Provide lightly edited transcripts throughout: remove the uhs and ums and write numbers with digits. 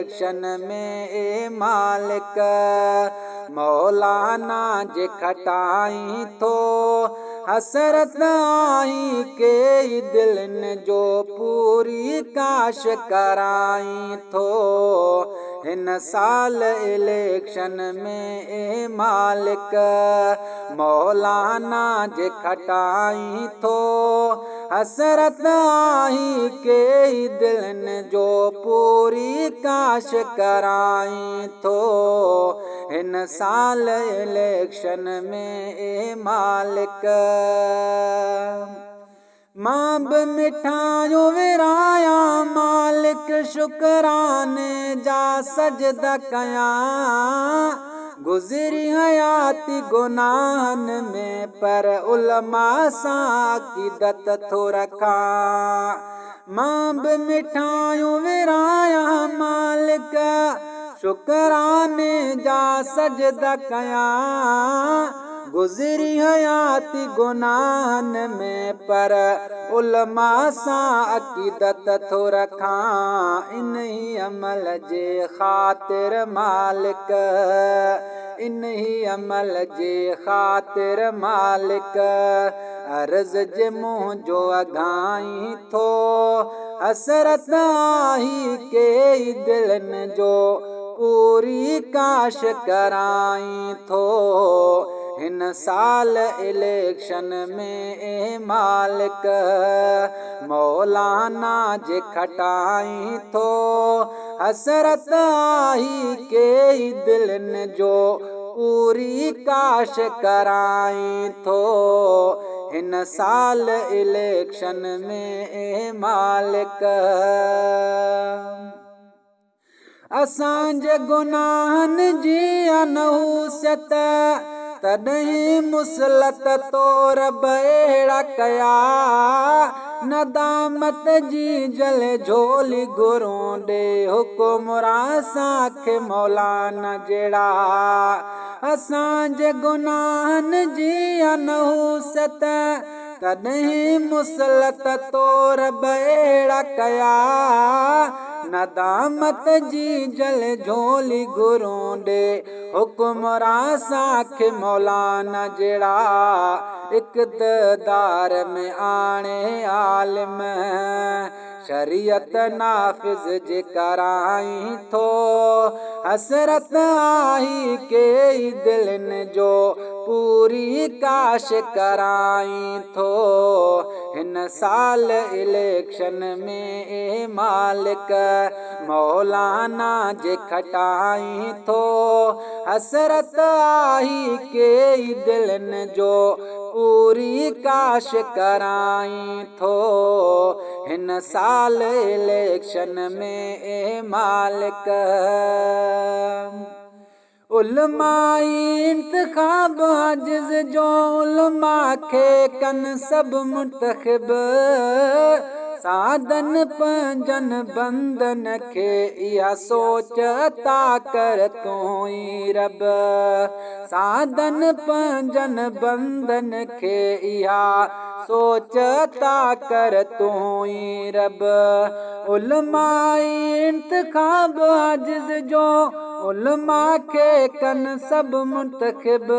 Election ۾ اي مالڪ مولانا جي کٽائين ٿو حسرت آهين ڪيئي دلين جو پوري ڪاش ڪرائين ٿو هن سال اليڪشن ۾ اي مالڪ مولانا جي کٽائين ٿو حسرت آهي ڪيئي دلين جو پوري ڪاش ڪرائين ٿو هن سال اليڪشن ۾ اي مالڪ. مان به مٺايون ورهايان مالڪ شڪراني جا سجدا ڪيان گذري حياتي گناهن ۾ پر علماء سان عقيدت ٿو رکان مان به مٺايون ورهايان مالڪ شڪراني جا سجدا ڪيان گذري حياتي گناهن ۾ پر علماء سان عقيدت ٿو رکان انهي عمل جي خاطر مالڪ انهي عمل جي خاطر مالڪ عرض جي منهنجو اگهائين ٿو حسرت آهي ڪيئي دلن جو پوري ڪاش ڪرائين ٿو هن سال اليڪشن ۾ اي مالڪ مولانا جي کٽائين ٿو حسرت آهي ڪيئي دلين جو پوري ڪاش ڪرائين ٿو هن سال اليڪشن ۾ اي مالڪ. اسان جي گناهن جي انحوسيت تڏهن مسلط طور به اهڙا ڪيا. ندامت جي جل جهولي گهرون ڏي حڪمران اسان کي مولانا جهڙا. اسان جي گناهن جي انحوسيت تڏهن مسلط طور به اهڙا ڪيا. ندامت جي جل جهولي گهرون ڏي حڪمران سان مولانا جهڙا. اقتدار ۾ آڻي عالم شريعت نافذ جي ڪرائين ٿو. حسرت آهي ڪيئي دلين جو پوري ڪاش ڪرائين ٿو. هن سال اليڪشن ۾ اي مالڪ مولانا جي کٽائين ٿو. حسرت آهي ڪيئي دلين جو پوري ڪاش ڪرائين ٿو. هن سال اليڪشن ۾ اي مالڪ. علمائي انتخاب عاجز جو علماء کي ڪن سڀ منتخب سادن پنهنجن بندن کي اها سوچ عطا ڪر تون ئي رب سادن پنهنجن بندن کي اها سوچ عطا ڪر تون ئي رب علمائي انتخاب عاجز جو علماء کي ڪن سڀ منتخب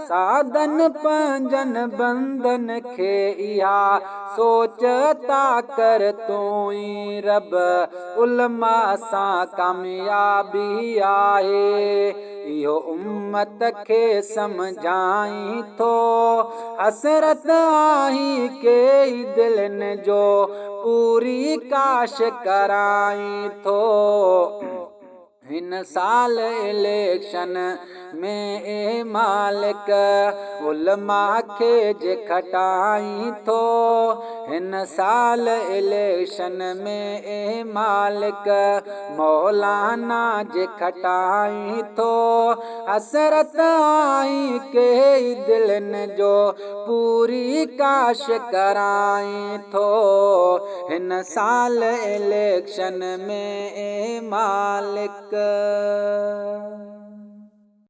سادن پنهنجن بندن کي اها سوچ عطا ڪر تون ئي رب علماء سان ڪاميابي آهي اهو امت کي سمجهائين ٿو حسرت آهي ڪيئي دلين جو پوري ڪاش ڪرائين ٿو. هن سال اليڪشن ۾ اي مالڪ علماء کي جي کٽائين ٿو. هن سال اليڪشن ۾ اي مالڪ مولانا جي کٽائين ٿو. حسرت آهين ڪيئي دلين جو پوري ڪاش ڪرائين ٿو هن سال اليڪشن ۾ اي مالڪ.